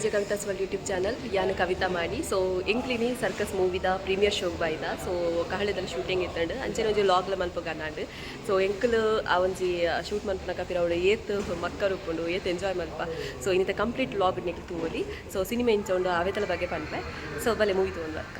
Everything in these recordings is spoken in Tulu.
VJ Kavitha's World YouTube channel. ಯಾನ್ ಕವಿತಾ ಮಾಡಿ. ಸೊ ಎಂಕ್ಲಿನಿ ಸರ್ಕಸ್ ಮೂವಿದ ಪ್ರೀಮಿಯರ್ ಶೋಗ್ ಬೈದ. ಸೊ ಕಹಳೆದಲ್ಲಿ ಶೂಟಿಂಗ್ ಇತ್ತಂಡ್. ಅಂಚನೆ ಒಂಜಿ ವ್ಲಾಗ್ಲ ಮಲ್ಪುಗನಾಂಡ್. ಸೊ ಎಂಕುಲು ಆ ಒಂಜಿ ಶೂಟ್ ಮಲ್ಪುನಗ ಪಿರವುಡು ಏತ್ ಮಕ್ಕರ್ ಉಪ್ಪುಂಡು, ಏತ್ ಎಂಜಾಯ್ ಮಲ್ಪ. ಸೊ ಇನ್ನಿತ ಕಂಪ್ಲೀಟ್ ವ್ಲಾಗ್ ನಿಕ್ಲ್ ತೂವೊಲಿ. ಸೊ ಸಿನಿಮಾ ಇಂಚ ಉಂಡು, ಅವೆತಲ ಬಗ್ಗೆ ಪನ್ಪೆ. ಸೊ ಬಲೆ, ಮೂವಿ ತೂವೊಂದು ಬರ್ಕ.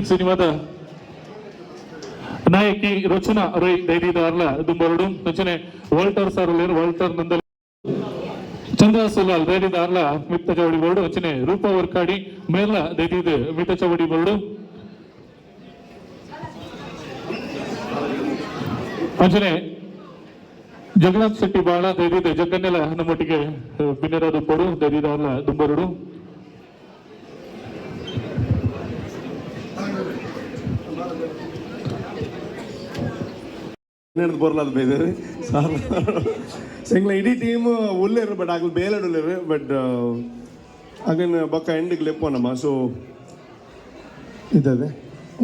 ಸಿನಿಮಾದ ನಾಯಕಿ ರಚನಾ ರೈ ದೈದಿದಾರ್ಲ ದುಂಬರುಡು. ಅಂಚನೆ ವಾಲ್ಟರ್ ಸರ್ ಉಲ್ಲೆರ್. ವಾಲ್ಟರ್ ನಂದಲ್, ಚಂದ್ರ ಸುಲಾಲ್ ದೈದಿದಾರ್ಲ ಮಿತ್ತ ಚೌಡಿ ಬೋರ್ಡು. ಅಂಚನೆ ರೂಪ ವರ್ಕಾಡಿ ಮೇರ್ಲ ದೈದಿದ್ ಮಿತ್ತ ಚೌಡಿ ಬೋರ್ಡು. ಅಂಚನೆ ಜಗನ್ನಾಥ್ ಶೆಟ್ಟಿ ಬಾಳ ದೈದಿದ್ ಜಗ್ಗನ್ನೆಲ್ಲ ನಮ್ಮೊಟ್ಟಿಗೆ ಬಿನ್ನೆರಾದ ಪೊಡು ದೈದಿದಾರ್ಲ ದುಂಬರುಡು. ಹಿಡ್ದು ಬರಲಾದ ಬೇದಾರೆ ಸಾರ್. ಸೊ ಎಂಗ್ಲ ಇಡೀ ಟೀಮ್ ಉಲ್ಲೇರು, ಬಟ್ ಆಗಲು ಬೇಲಡ್ ಉಲ್ಲೇರು. ಬಟ್ ಅಗನ್ ಬೊಕ್ಕ ಎಂಡಿಗೆ ಲೆಪ್ಪೋ ನಮ್ಮ. ಸೊ ಇದ್ದದೆ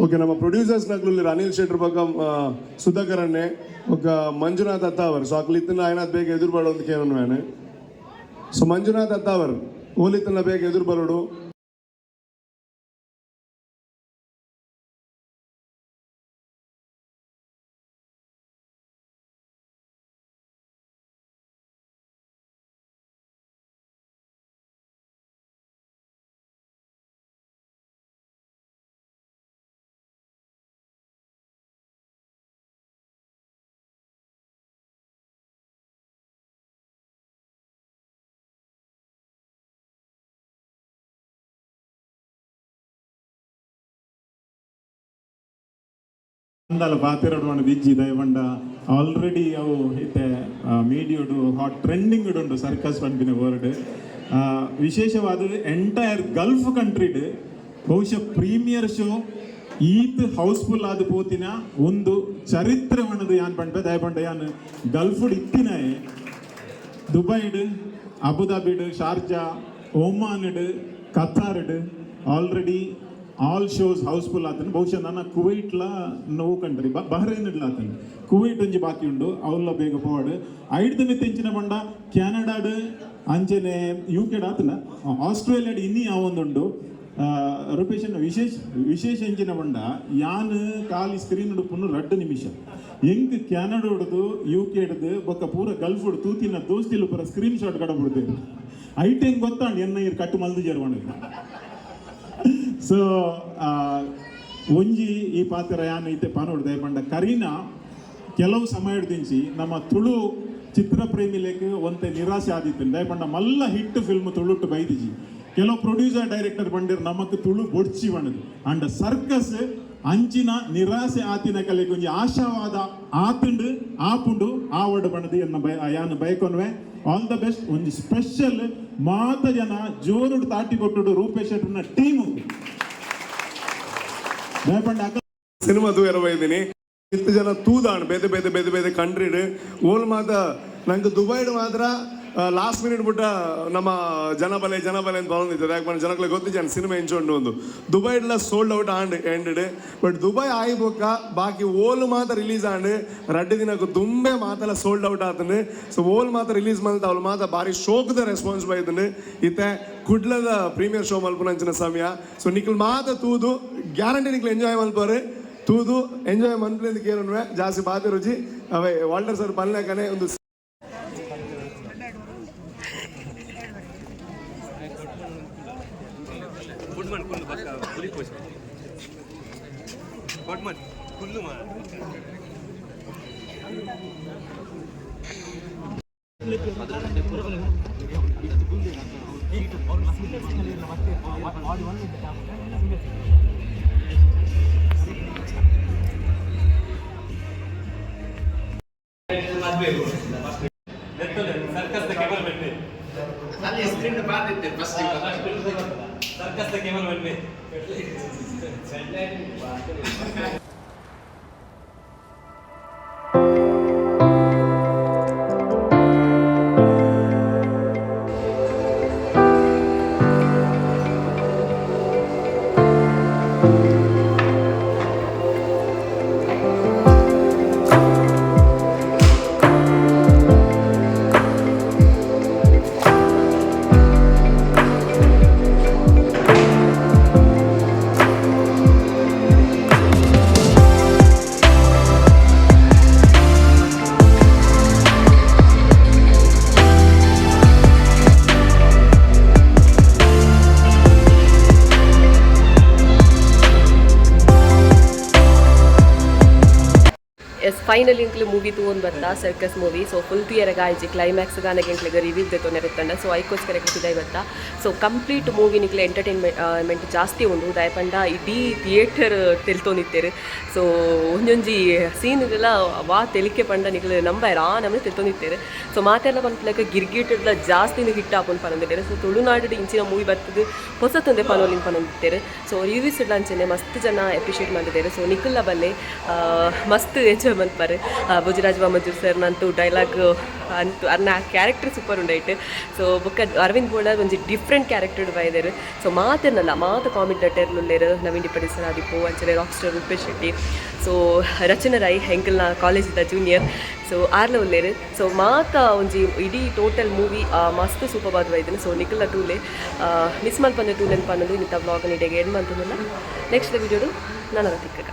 ಓಕೆ. ನಮ್ಮ ಪ್ರೊಡ್ಯೂಸರ್ಸ್ ನಕ್ಲು ಉಲ್ಲೇರು, ಅನಿಲ್ ಶೆಟ್ರ್ ಬೊಕ್ಕ ಸುಧಾಕರ್ ಅಣ್ಣೆ ಬೊಕ್ಕ ಮಂಜುನಾಥ್ ಅತ್ತಾವರ್. ಸೊ ಅಕ್ಲು ಇತ್ತಿನ ಆಯ್ನಾಥ್ ಬೇಗ ಎದುರು ಬರೋದು ಅಂತ ಕೇಳೋಣ ನಾನು. ಸೊ ಮಂಜುನಾಥ್ ಅತ್ತಾವರ್ ಓಲಿತ್ತನ್ನ ಬೇಗ ಎದುರು ಬರೋಡು. ಅಂದಲ ಪಾತೆರಡು ದಿಜ್ಜಿ ದಯವಂಡ. ಆಲ್ರೆಡಿ ಅವು ಇತ್ತೆ ಮೀಡಿಯೋಡು ಹಾಟ್ ಟ್ರೆಂಡಿಂಗ್ ಉಂಡು ಸರ್ಕಸ್ ಪನ್ಪಿನ ವರ್ಡ್. ವಿಶೇಷವಾದ ಎಂಟೈರ್ ಗಲ್ಫ್ ಕಂಟ್ರಿಡ್ ಬಹುಶಃ ಪ್ರೀಮಿಯರ್ ಶೋ ಈತ್ ಹೌಸ್ಫುಲ್ ಆದ್ ಪೋತಿನ ಒಂದು ಚರಿತ್ರೆ ಪಂಡದು ಯಾನ್ ಪಂಡ. ದಯಪಂಡ ಯಾನ್ ಗಲ್ಫ್ ಇತ್ತಿನಾಯೆ. ದುಬೈಡ್, ಅಬುದಾಬಿಡ್, ಶಾರ್ಜಾ, ಒಮಾನ್ಡ್, ಕತಾರ್ಡ್ ಆಲ್ರೆಡಿ ಆಲ್ ಶೋಸ್ ಹೌಸ್ಫುಲ್ ಆತನ. ಬಹುಶಃ ನನ್ನ ಕುವೈಟ್ಲ ನೋವು ಕಂಡ್ರಿ, ಬಹ್ರೈನ್ ಆತನ. ಕುವೈಟ್ ಒಂಜಿ ಬಾಕಿ ಉಂಡು, ಅವಲ್ಲ ಬೇಗ ಪೋವಾಡ್. ಐಡ್ದ ಮಿತ್ತ ಎಂಚಿನ ಪಂಡ ಕೆನಡಾಡ್, ಅಂಚನೆ ಯು ಕೆಡ್ ಆತನ, ಆಸ್ಟ್ರೇಲಿಯಾಡ್ ಇನ್ನಿ ಯಾವೊಂದುಂಡು. ರೂಪೇಶನ್, ವಿಶೇಷ ವಿಶೇಷ ಎಂಚಿನ ಪಂಡ ಯಾನ್ ಖಾಲಿ ಸ್ಕ್ರೀನ್ ಉಡುಪುನು 2 ನಿಮಿಷ. ಎಂಕ್ ಕೆನಡಾ ಹೊಡ್ದು, ಯು ಕೆ ಹಿಡ್ದು, ಬೊಕ್ಕ ಪೂರ ಗಲ್ಫ್ ತೂತಿನ ದೋಸ್ತಿಲು ಪೂರ ಸ್ಕ್ರೀನ್ ಶಾಟ್ ಕಡಬಿಡ್ದು. ಐಟೆಂಗ್ ಗೊತ್ತಾಂಡ್ ಎನ್ನ ಇರ್ ಕಟ್ಟು ಮಲ್ದು ಜರ್ವಣ. ಸೊ ಒಂಜಿ ಈ ಪಾತ್ರ ಯಾನ್ ಇತ್ತೆ ಪನೋಡು ಪಂಡ ಕರೀನಾ ಕೆಲವು ಸಮಯ ದಿಂಚಿ ನಮ್ಮ ತುಳು ಚಿತ್ರ ಪ್ರೇಮಿಲೇಕ್ ಒಂತೆ ನಿರಾಸೆ ಆದಿತ್ತು. ದಯಪಂಡ ಮಲ್ಲ ಹಿಟ್ ಫಿಲ್ಮ್ ತುಳುಟ್ಟು ಬೈದಿಜಿ. ಕೆಲವು ಪ್ರೊಡ್ಯೂಸರ್ ಡೈರೆಕ್ಟರ್ ಬಂದಿರ್ ನಮಕ್ ತುಳು ಬೊಡ್ಚಿ ಬಣ್ಣದು. ಅಂಡ ಸರ್ಕಸ್ ಅಂಚಿನ ನಿರಾಸೆ ಆತಿನ ಕಲೆಗೆ ಒಂಜಿ ಆಶಾವಾದ ಆತುಂಡು, ಆಪುಂಡು, ಆವಡ್ ಬಣ್ಣದು ಎನ್ನ ಬಯ ಯಾನ್ ಬಯಕೊನ್ವೆ. ಆಲ್ the best. ಒಂಜಿ ಸ್ಪೆಷಲ್ ಮಾತ ಜನ ಜೋರುಡು ತಾಟಿ ಕೊಟ್ಟುಡು ರೂಪೇಶ್ ಶೆಟ್ಟರ್ನ ಟೀಮ್ ದಯಪಂಡ ಅಕ ಸಿನಿಮಾ ತೂಯರ ಬೈದಿನಿ. ಇತ್ತು ಜನ ತೂದಾಣ್ ಬೇತೆ ಬೇತೆ ಬೇತೆ ಬೇತೆ ಕಂಟ್ರಿಡ್ ಓಲ್ ಮಾತ. ನಂಗೆ ದುಬೈಡ್ ಮಾತ್ರ ಲಾಸ್ಟ್ ಮಿನಿಟ್ ಬಿಟ್ಟ ನಮ್ಮ ಜನ ಬಲೆ ಜನ ಬಲೆ ಅಂತ ಬರೋದಿತ್ತು. ಯಾಕೆ ಜನಗಳಿಗೆ ಗೊತ್ತಿಜ್ಜಾನ ಸಿನಿಮಾ ಎಂಚ ಒಂದು. ದುಬೈಡ್ಲ sold out and ended. But Dubai ಆಯಿ ಬೊಕ್ಕ ಬಾಕಿ ಓಲ್ ಮಾತ ರಿಲೀಸ್ ಆಂಡ್. 2 ದಿನಕ್ಕೆ ದುಂಬೆ ಮಾತೆಲ್ಲ ಸೋಲ್ಡ್ ಔಟ್ ಆತಂಡು. ಸೊ ಓಲ್ ಮಾತ ರಿಲೀಸ್ ಮಲ್ತ ಅವಳು ಮಾತ ಬಾರಿ ಶೋಕ್ದ ರೆಸ್ಪಾನ್ಸ್ ಬೈತಂಡು. ಇತ್ತೆ ಕುಡ್ಲದ ಪ್ರೀಮಿಯರ್ ಶೋ ಮಲ್ಪುನಂಚಿನ ಸಮಯ. ಸೊ ನಿಕ್ಲ್ ಮಾತ ತೂದು ಗ್ಯಾರಂಟಿ ನಿಕ್ಲ್ ಎಂಜಾಯ್ ಮಲ್ಪಾರೆ. ತೂದು ಎಂಜಾಯ್ ಮನ್ಪ್ಲೇಂದು ಕೇಳುವೆ. ಜಾಸ್ತಿ ಬಾತೆ ರುಚಿ ಅವೇ ವಾಲ್ಟರ್ ಸರ್ ಪಲ್ಲೆಕನೆ ಒಂದು. ಎಸ್, ಫೈನಲಿ ಎಂಕ್ಲೆ ಮೂವಿ ತೂವೊಂದು ಬತ್ತ, circus movie. So full theatre ಆಯ್ಜಿ. ಕ್ಲೈಮ್ಯಾಕ್ಸ್ ಗಾನಗ ಎಂಕ್ಲೆಗ್ ರಿವ್ಯೂ ದೆತೊನೆರೆ. ಸೊ ಐಕೋಸ್ಕರ ಪಿದಾಯಿ ಬತ್ತ. ಸೊ ಕಂಪ್ಲೀಟ್ ಮೂವಿ ನಿಕ್ಲೆ ಎಂಟರ್ಟೈನ್ಮೆಂಟ್ ಜಾಸ್ತಿ ಉಂಡು. ದಾಯೆ ಪಂಡ ಇಡೀ ಥಿಯೇಟರ್ ತೆಲ್ತೊಂದಿತ್ತೆರ್. ಸೊ ಒಂಜೊಂಜಿ ಸೀನ್ಗೆಲ್ಲ ವಾ ತೆಲಿಕೆ ಪಂಡ ನಿಕ್ಲೆ ನಂಬಾರ, ಆ ನಮೂನೆ ತೆಲ್ತೊಂದಿತ್ತೆರ್. ಸೊ ಮಾತೆಲ್ಲ ಪನ್ಪುಲೆಕ ಗಿರ್ಗಿಟ್ಲ ಜಾಸ್ತಿ ಹಿಟ್ ಆಪುಂಡು ಪನೊಂದಿತ್ತೆರ್. ಸೊ ತುಳುನಾಡು ಇಂಚಿನ ಮೂವಿ ಬತ್ತದು ಪೊಸತೊಂದೆ ಪನೊಲಿನ್ ಪನೊಂದಿತ್ತೆರ್. ಸೊ ರಿವ್ಯೂಸ್ ಅಂಚನೆ ಮಸ್ತ್ ಜನ ಅಪ್ರಿಷಿಯೇಟ್ ಮಲ್ತಿದೆರ್. ಸೊ ನಿಕುಲ್ಲ ಬಲ್ಲೆ, ಮಸ್ತ್ ಎಂಜಾಯ್ ಮಲ್ಪಾರು. ಭೋಜರಾಜ್ ವಾಮಂಜೂರ್ ಸರ್ ನಂತು ಡೈಲಾಗ್ ಅಂತೂ, ಅರ್ನ ಕ್ಯಾರೆಕ್ಟರ್ ಸೂಪರ್ ಉಂಡೈಟ್. ಸೊ ಬೊಕ್ಕ ಅರವಿಂದ್ ಬೋಳಾರ್ ಒಂಜಿ ಡಿಫ್ರೆಂಟ್ ಕ್ಯಾರೆಕ್ಟರ್ ಬೈದೆರ್. ಸೊ ಮಾತೆರ್ನಲ್ಲ ಮಾತ ಕಾಮಿಡಿ ನಟೆರ್ ಉಲ್ಲೆರ್. ನವೀನ್ ಡಿಪಡಿ ಸರ್ ಆದಿಪ್ಪು, ಅಂಚನೆ ರಾಕ್ ಸ್ಟಾರ್ ರೂಪೇಶ್ ಶೆಟ್ಟಿ, ಸೊ ರಚನಾ ರೈ, ಎಂಕಲ್ನ ಕಾಲೇಜಿದ ಜೂನಿಯರ್, ಸೊ ಆರ್ಲ ಉಲ್ಲೆರ್. ಸೊ ಮಾತ ಒಂಜಿ ಇಡೀ ಟೋಟಲ್ ಮೂವಿ ಮಸ್ತ್ ಸೂಪರ್ ಬಾದ್ ಬೈದನ್. ಸೊ ನಿಕಲ್ನ ತೂಲೆ, ಮಿಸ್ ಮಲ್ಪಂದೆ ತೂಲೆನ್ ಪನ್ನೊಂದು ಇನ್ನಿತ ವ್ಲಾಗ್ ಇಡೆಗೆ ಎಂಡ್ ಮಂತೊಂದುಲ್ಲ. ನೆಕ್ಸ್ಟ್ ವಿಡಿಯೋಡು ನಾನು ತಿಕ್ಕಗ.